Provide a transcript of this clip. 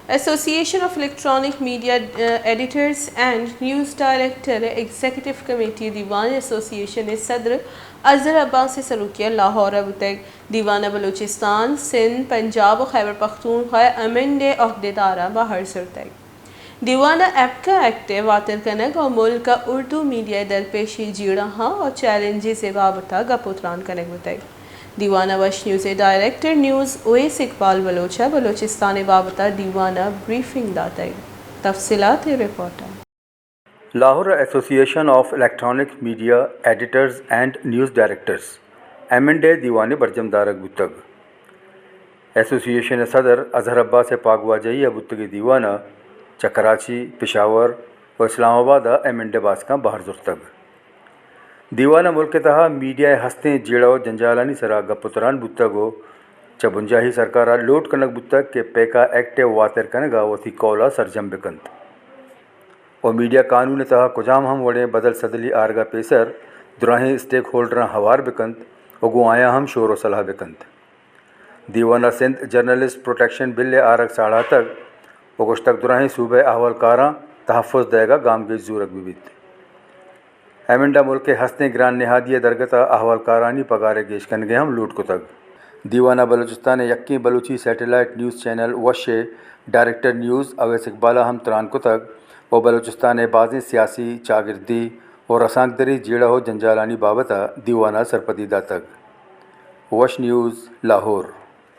ایسوسی ایشن of electronic media editors and news director executive committee دیوان ایسوسی ایشن ءِ صدر اظہر عباس ءِ سروکی ءَ لاہور ءَ بوتگ۔ دیوان ءَ بلوچستان، سندھ، پنجاب ءُ خیبر پختونخوا ءِ ایم اینڈ اے عہدیداراں بہر زرتگ۔ دیوان ءَ ایپکا ایکٹ ءِ واتر کنگ ءُ ملک ءَ اردو میڈیا ءِ درپیشی جیڑہاں ءُ چیلنجز ءِ بابت ءَ گپ ءُ تران کنگ بوتگ۔ دیوان ءَ وش نیوز ءِ ڈائریکٹر نیوز اویس اقبال بلوچ ءَ بلوچستان ءِ بابت ءَ دیوان ءَ بریفنگ داتگ۔ تفصیلات ءِ رپورٹ ءَ۔ لاہور ءَ association of electronic media editors and news directors, M and A, دیوانے برجم دارگ بوتگ۔ ایسوسی ایشن ءِ صدر اظہر عباس ءِ پاگواجہی ءَ بوتگیں دیوان ءَ چہ کراچی، پشاور ءُ اسلام آباد ءَ ایم اینڈ اے باسکاں بہر زرتگ۔ دیوان ءَ ملک ءِ تہا میڈیا ءِ ہستیں جیڑہ ءُ جنجالانی سرا گپ ءُ تران بوتگ ءُ چہ بنجاہی سرکار ءَ لوٹ کنگ بوتگ کہ پیکا ایکٹ ءِ واتر کنگ ءَ وتی قول ءَ سرجم بہ کنت ءُ میڈیا قانون ءِ تہا کجام ہم وڑیں بدل سدلی آرگ ءَ پیسر دراہیں اسٹیک ہولڈراں ہوار بہ کنت ءُ گوں آیاں ہم شور ءُ صلاح بہ کنت۔ دیوان ءَ سندھ جرنلسٹ پروٹیکشن بل ءِ آرگ ساڑاتگ ءُ گوشتگ دراہیں صوبہ ءِ احوالکاراں تحفظ دئیگ ءَ گامگیج زورگ بہ بیت۔ ایم اینڈ اے ءَ ملک ءِ ہستیں گران نہادی ءِ درگت ءَ احوالکارانی پگار ءِ گیش کنگ ءِ ہم لوٹ کتگ۔ دیوان ءَ بلوچستان ءِ یکیں بلوچی سیٹلائٹ نیوز چینل وش ءِ ڈائریکٹر نیوز اویس اقبال ءَ ہم تران کتگ ءُ بلوچستان ءِ بازیں سیاسی، چاگردی ءُ رسانکدری جیڑہ ءُ جنجالانی بابت ءَ دیوان ءَ سرپدی داتگ۔ وش نیوز، لاہور۔